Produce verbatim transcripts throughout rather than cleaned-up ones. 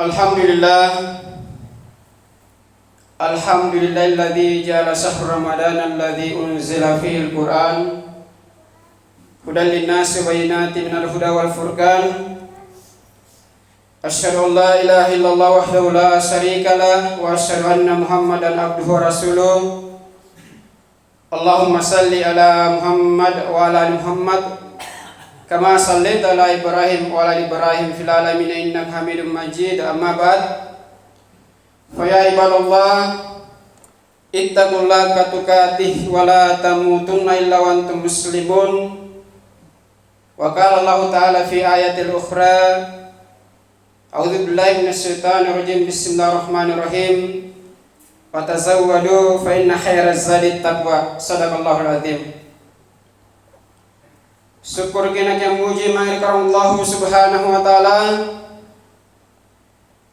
Alhamdulillah. Alhamdulillahilladzi ja'ala syahra Ramadana alladzi unzila fihil Qur'an hudan linnasi wa bayyinatin minal huda wal furqan. Asyhadu an la ilaha illallah wahdahu la syarikalah, wa asyhadu anna Muhammadan abduhu wa rasuluh. Allahumma salli ala Muhammad wa ala ali Muhammad, kama sallaita ala Ibrahim wa ala ali Ibrahim fil alamin innaka Hamidum Majid. Amma ba'd. Fa ya ibadallah, ittaqullaha haqqa tuqatih wa la tamutunna illa wa antum muslimun. Wa qala Allahu ta'ala fi ayatil ukhra, a'udzu billahi minasy syaithanir rajim. Bismillahirrahmanirrahim. Wa tazawwadu fa inna khairaz zadit taqwa. Sadaqallahul azim. Syukur kinaki ammuji mae ri Allahu Subhanahu wa Ta'ala,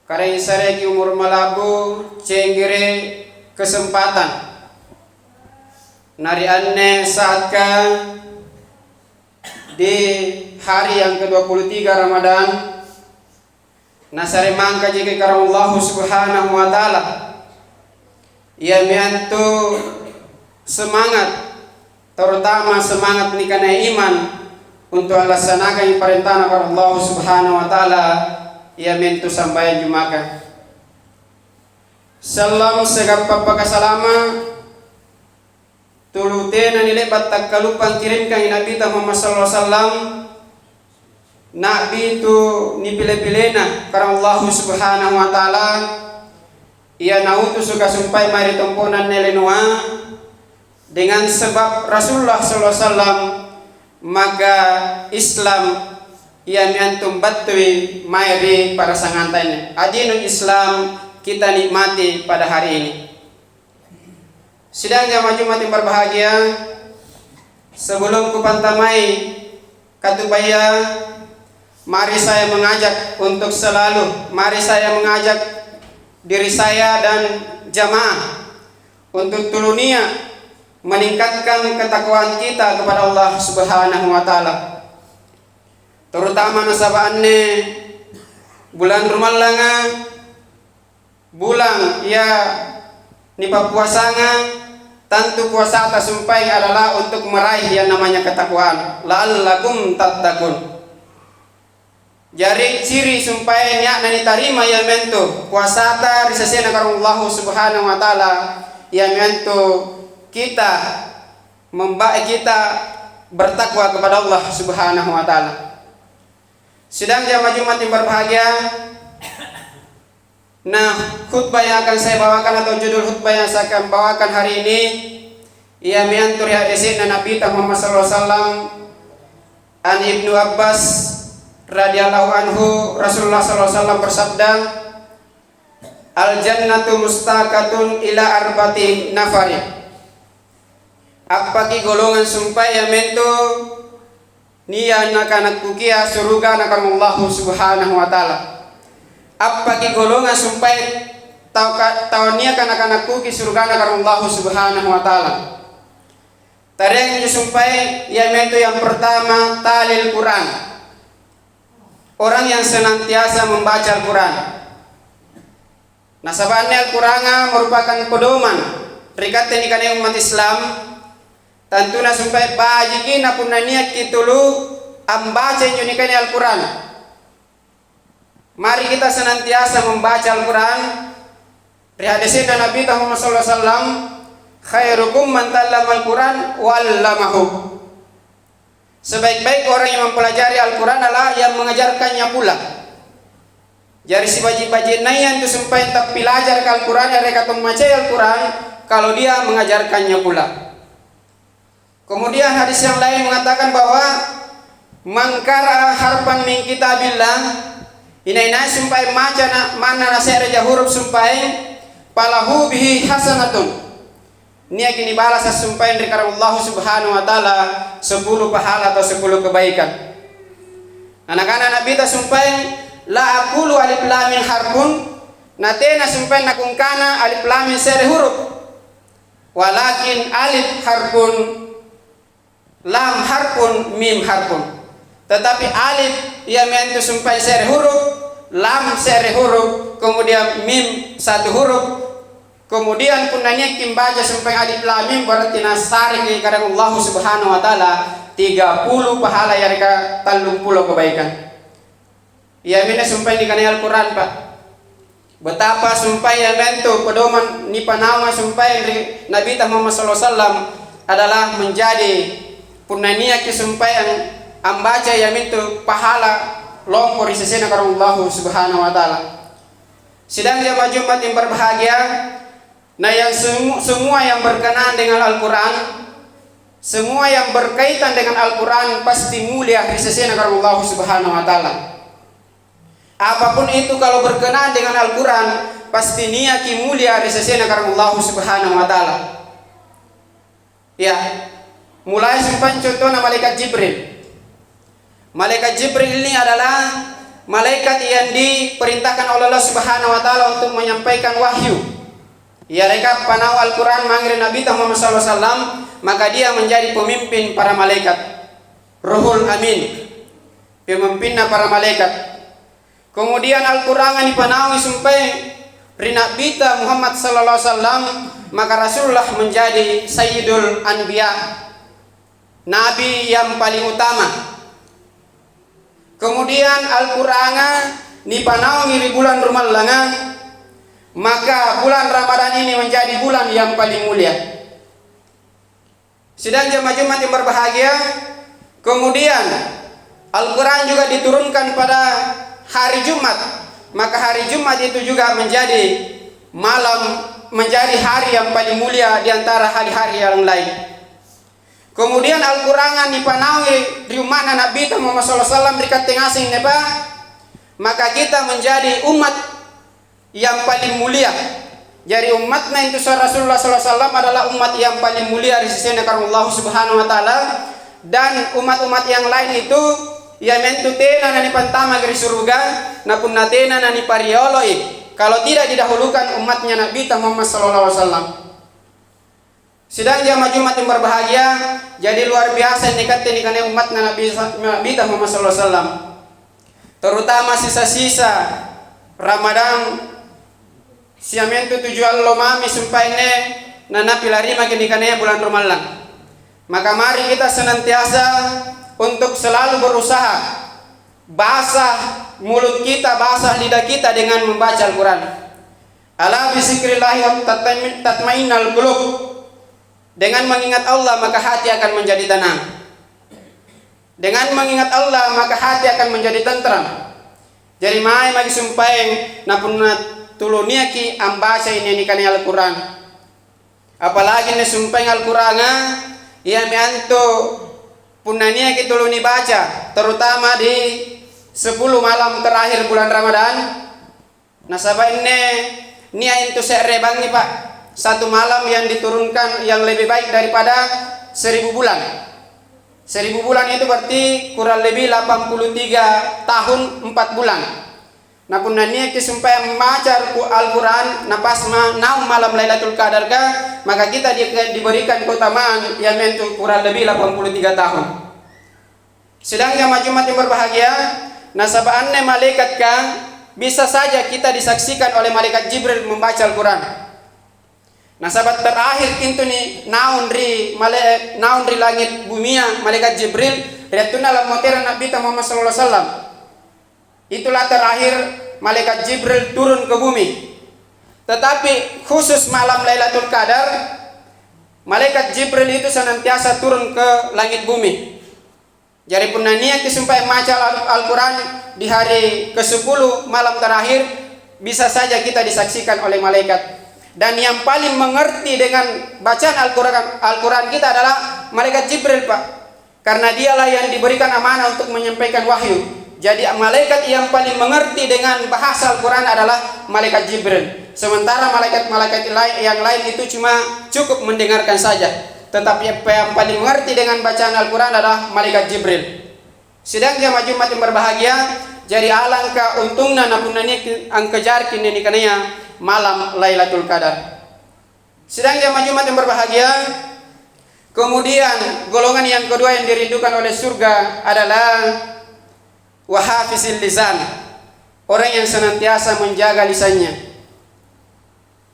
Karaeng sareki umuru mala'bu, cenggere, kesempatan. Na ri anne saatka, di hari yang kedua puluh tiga Ramadan, nasare mangkaji Karaeng Allahu Subhanahu wa Ta'ala. Iami antu semangat, terutama semangat nikanaya iman untu' allassanakangi parentana Allahu Subhanahu wa Ta'ala, iamintu sambayang Jumaka. Sallam siagang pappakasalama' tulu tena nile'ba' takkalupang kirimkangi Nabita Muhammad sallallahu alaihi wasallam, Na'bi tu nipile-pilena Karaeng Allahu Subhanahu wa Ta'ala, ia nautusuka sumpae mae ri tompo'na anne linoa, dengan sebab Rasulullah sallallahu alaihi wasallam, maka Islam iami antu battui mae ri parasanganta anne. Adinul Islam kita nikmati pada hari ini. Sidang jamaah Jumat yang berbahagia, sebelum kupantamai katubaya, mari saya mengajak untuk selalu, mari saya mengajak diri saya dan jamaah untuk tulunia meningkatkan ketakwaan kita kepada Allah Subhanahu wa Ta'ala. Terutama nasaba' anne bulan rumallanga, bulang ia nipappuasanga, tantu puasata sumpaeng adalah untuk meraih yang namanya ketakwaan. La'allakum tattaqun. Jari ciri sumpae nia'na nitarima iamintu puasata ri sesena Karaeng Allahu Subhanahu wa Ta'ala, iamintu kita membaik kita bertakwa kepada Allah Subhanahu wa Ta'ala. Sidang jamaah Jumat yang berbahagia, nah, khutbah yang akan saya bawakan atau judul khutbah yang saya akan bawakan hari ini, iami antu ri hadisina Nabita Muhammad sallallahu alaihi wasallam, an Ibnu Abbas radhiyallahu anhu, Rasulullah sallallahu alaihi wasallam bersabda, "Al jannatu mustaqatun ila arba'ati nafari." Appaki golongan sumpae iamintu nia' nakanakkukia surugana Karaeng Allahu Subhanahu wa Ta'ala. Appaki golongan sumpae tau ka-, tau niaka nakanakkuki surugana Karaeng Allahu Subhanahu wa Ta'ala. Tareang injo sumpae, iamintu yang pertama, talil Quran. Orang yang senantiasa membaca Al-Quran. Nasaba' anne Al-Quranga merupakan pedoman ri katte nikanaya ummat Islam, tantuna sumpae bajiki na punna niakki tulu ambaca injo nikanaya Al-Quran. Mari kita senantiasa membaca Al-Quran. Ri hadisina Nabita Muhammad sallallahu alaihi wasallam, "Khairukum man ta'allamal Quran wa 'allamahu." Sebaik-baik orang yang mempelajari Al-Quran adalah yang mengajarkannya pula. Jari sibaji'-baji'naya antu sumpaeng tappilajaraka Al-Quran, yareka tammacai Al-Quran, kalau dia mengajarkannya pula. Kemudian hadis yang lain mengatakan bahwa, "Man qara'a harfan min kitabillah," inai-nai sumpaeng maca na-, manna nase'reja huruf sumpaeng, "falahu bihi hasanatun." Niaki nibalasa sumpaeng ri karaeng Allahu Subhanahu wa Ta'ala sepuluh pahala atau sepuluh kebaikan. Na nakana Nabita sumpaeng, "La aqulu alif lam mim harfun," na tena sumpaeng nakungkana alif lam mim se're huruf, "walakin alif harfun, lam harfun, mim harfun." Tetapi alif, iamintu sumpaeng se're huruf, lam se're huruf, kemudian mim satu huruf, kemudian punna nia'ki mbaca sumpaeng alif lam mim, berarti nassareki karaeng Allahu Subhanahu wa Ta'ala tiga puluh pahala yareka tallumpulo kebaikan. Iaminne sumpaeng nikanaya Al-Quran, Pak. Betapa sumpaeng iamintu pedoman nipanaunga sumpaeng ri Nabita Muhammad sallallahu alaihi wasallam adalah menjadi punna nia'ki sumpaeng ambaca iamintu pahala lompo ri sesena karaeng Allahu Subhanahu wa Ta'ala. Sidang jamaah Jumat yang berbahagia, nah, yang semu-, semua yang berkenaan dengan Al-Quran, semua yang berkaitan dengan Al-Quran pasti mulia ri sesena karaeng Allahu Subhanahu wa Ta'ala. Apapun itu, kalau berkenaan dengan Al-Quran, pasti nia'ki mulia ri sesena karaeng Allahu Subhanahu wa Ta'ala. Ya, mulai sumpaeng contohna malaikat Jibril. Malaikat Jibril ini adalah malaikat yang diperintahkan oleh Allah Subhanahu wa Ta'ala untuk menyampaikan wahyu. Yareka panaung Al-Quran mange ri Nabita Muhammad sallallahu alaihi wasallam, maka dia menjadi pemimpin para malaikat. Ruhul Amin, pemimpinna para malaikat. Kemudian Al-Quranga nipanaungi sumpaeng ri Na'bita Muhammad sallallahu alaihi wasallam, maka Rasulullah menjadi Sayyidul Anbiya, Nabi yang paling utama. Kemudian Al-Quranga nipanaungi ri bulan Rumallanga, maka bulan Ramadan ini menjadi bulan yang paling mulia. Sidang jamaah Jumat yang berbahagia, kemudian Al-Quran juga diturunkan pada hari Jumat, maka hari Jumat itu juga menjadi malam, menjadi hari yang paling mulia di antara hari-hari yang lain. Kemudian Al-Quran nipanaungi ri umma'na Nabita Muhammad sallallahu alaihi wasallam ri katte ngaseng neba, maka kita menjadi umat yang paling mulia. Jari, ummatna intu Rasulullah sallallahu alaihi wasallam adalah ummat yang paling mulia ri sesena Karaeng Allahu Subhanahu wa Ta'ala, dan umat-umat yang lain itu iamintu tena nanipantamaki ri suruga, na punna tena naniparioloi, kalau tidak didahulukan ummatnya Nabita Muhammad sallallahu alaihi wasallam. Sidang jamaah Jumat yang berbahagia, jadi luar biasa nikatte nikanaya ummatna Nabi, Nabita Muhammad sallallahu alaihi wasallam. Terutama sisa-sisa Ramadan, siamintu tuju allo mami sumpaenna nanapilarimaki nikanaya bulan Rumallang. Maka mari kita senantiasa untuk selalu berusaha basah mulut kita, basah lidah kita dengan membaca Al-Quran. Ala bizikrillahi tatmainnal qulub. Dengan mengingat Allah, maka hati akan menjadi tenang. Dengan mengingat Allah, maka hati akan menjadi tentram. Jari, mae maki sumpaeng napunna tuluniaki ambaca ini nikanaya Al-Quran. Apalagi anne sumpaeng Al-Quranga, iami antu punna niaki tulu nibaca, terutama di sepuluh malam terakhir bulan Ramadan. Nasaba' anne nia' antu se're bangngi, Pak, satu malam yang diturunkan yang lebih baik daripada seribu bulan. Seribu bulan itu berarti kurang lebih delapan puluh tiga tahun empat bulan. Na punna niaki sumpaeng maca Al-Qur'an, na pas ma-, naung malam Lailatul Qadarka, maka kita di-, diberikan keutamaan, iami antu kurang lebih delapan puluh tiga tahun. Sidang jamaah Jumat yang berbahagia, nasaba' anne malaikatka bisa saja kita disaksikan oleh malaikat Jibril membaca Al-Qur'an. Nasaba' terakhir intuni naung ri male-, naung ri langit bumia malaikat Jibril, ri wattunna lammoterang Nabita Muhammad sallallahu alaihi wasallam. Itulah terakhir malaikat Jibril turun ke bumi. Tetapi khusus malam Lailatul Qadar, malaikat Jibril itu senantiasa turun ke langit bumi. Jari, punna niaki sumpaeng maca Al-, Al-Quran di hari kesepuluh malam terakhir, bisa saja kita disaksikan oleh malaikat. Dan yang paling mengerti dengan bacaan Al-Quran, Al-Quran kita adalah malaikat Jibril, Pak. Karena dialah yang diberikan amanah untuk menyampaikan wahyu. Jadi, malaikat yang paling mengerti dengan bahasa Al-Quran adalah malaikat Jibril. Sementara malaikat-malaikat lai-, yang lain itu cuma cukup mendengarkan saja. Tetapi apa yang paling mengerti dengan bacaan Al-Quran adalah malaikat Jibril. Sidang jamaah Jumat yang berbahagia, jadi alangkah untungna napunna ni-, angkejarki nikanaya malam Lailatul Qadar. Sidang jamaah Jumat yang berbahagia, kemudian golongan yang kedua yang dirindukan oleh surga adalah wahafizil lisan. Orang yang senantiasa menjaga lisannya.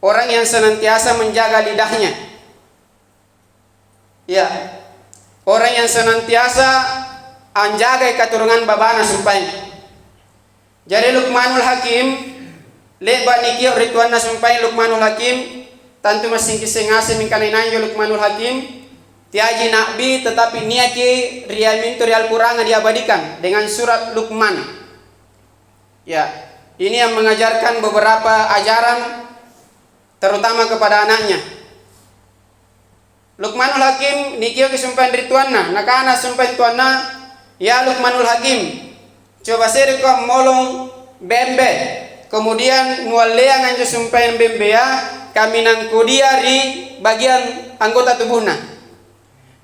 Orang yang senantiasa menjaga lidahnya. Ya. Orang yang senantiasa anjagai katurungan babana sumpaeng. Jari Luqmanul Hakim, le'ba' nikio' ri toanna sumpaeng Luqmanul Hakim, tantu massing kisseng ngaseng mingka inai-nai anjo Luqmanul Hakim, teaiji na'bi, tetapi niaki ri iamintu ri Al-Qur'anga diabadikan dengan surat Luqman. Ya, ini yang mengajarkan beberapa ajaran terutama kepada anaknya. Luqmanul Hakim nikioki sumpaeng ri toanna, nakana sumpaeng toanna, "Ya Luqmanul Hakim, coba sedeko ammolong bembe, kemudian nualleang anjo sumpaeng bembea kaminang kodia ri bagian anggota tubuhna."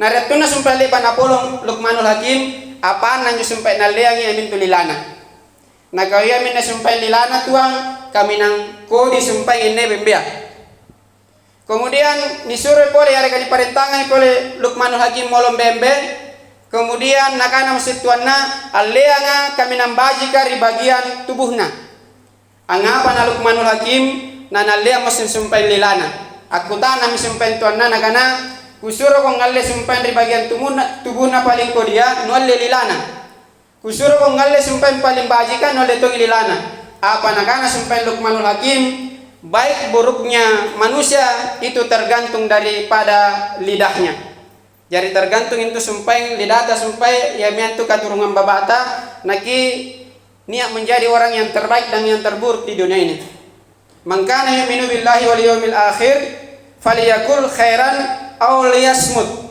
Na ri wattunna sumpaeng le'ba' napolong Luqmanul Hakim, apanna anjo sumpaeng nalleangi iamintu lilana. Nakana, "Iaminne sumpaeng lilana, Tuang, kaminang kodi sumpaeng inne bembea." Kemudian nisuroi pole yareka niparentangangi pole Luqmanul Hakim molong bembe. Kemudian nakana massing toanna, "Alleanga kaminang bajika ri bagian tubuhna." Angngapa na Luqmanul Hakim nanalleang massing sumpaeng lilana? Akkuta'nammi sumpaeng toanna nakana, "Kusuroko ngalle sumpaeng ri bagian tumunna-, tubuhna paling kodia, nualle lilana. Kusuroko ngalle sumpaeng paling bajika, nualle tongi lilana." Apa nakana sumpaeng Luqmanul Hakim, "Baik buruknya manusia itu tergantung daripada lidahnya." Jari tergantung intu sumpaeng lidata, sumpaeng iami antu katurungang babata, naki nia' menjadi orang yang terbaik dan yang terburuk di dunia ini. "Man kana yu'minu billahi wal yaumil akhir, falyakul khairan aw liyasmut."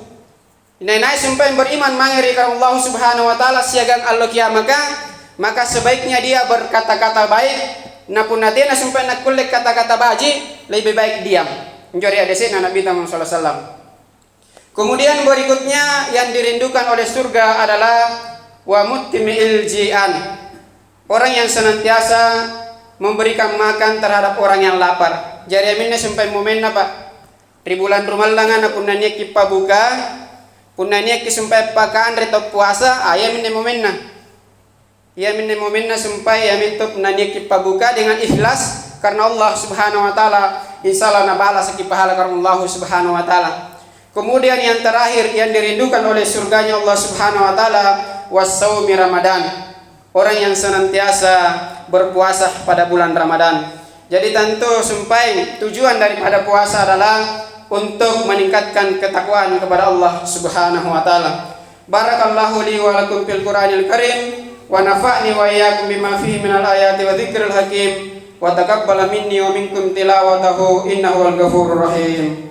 Inai-nai sumpaeng beriman mange ri Allahu Subhanahu wa Ta'ala siagang Allo Kiamaka, maka sebaiknya dia berkata-kata baik, na punna tena sumpaeng nakkulle kata-kata baji', lebih baik diam. Injo ri hadesena Nabi Muhammad sallallahu alaihi wasallam. Kemudian berikutnya yang dirindukan oleh surga adalah wa mut'imil jian. Orang yang senantiasa memberikan makan terhadap orang yang lapar. Jari aminne sumpaeng momenna, Pak. Ri bulan rumallanga na punna niakki pabuka, punna niakki sumpaeng pakanre tau puasa, a, iaminne momenna. Iaminne momenna sumpaeng, iamintu punna niakki pabuka dengan ikhlas karena Allah Subhanahu wa Ta'ala, insya Allah nabalasaki pahala karena Allah Subhanahu wa Ta'ala. Kemudian yang terakhir yang dirindukan oleh surganya Allah Subhanahu wa Ta'ala, wassaumi Ramadan. Orang yang senantiasa berpuasa pada bulan Ramadan. Jadi tentu sumpaeng tujuan daripada puasa adalah untuk meningkatkan ketakwaan kepada Allah Subhanahu wa Ta'ala. Barakallahu li wa lakum fil Qur'anil Karim, wa nafa'ni wa iyyakum bima fihi minal ayati wa dzikril hakim, wa taqabbala minni wa minkum tilawatahu, innahu huwal ghafurur rahim.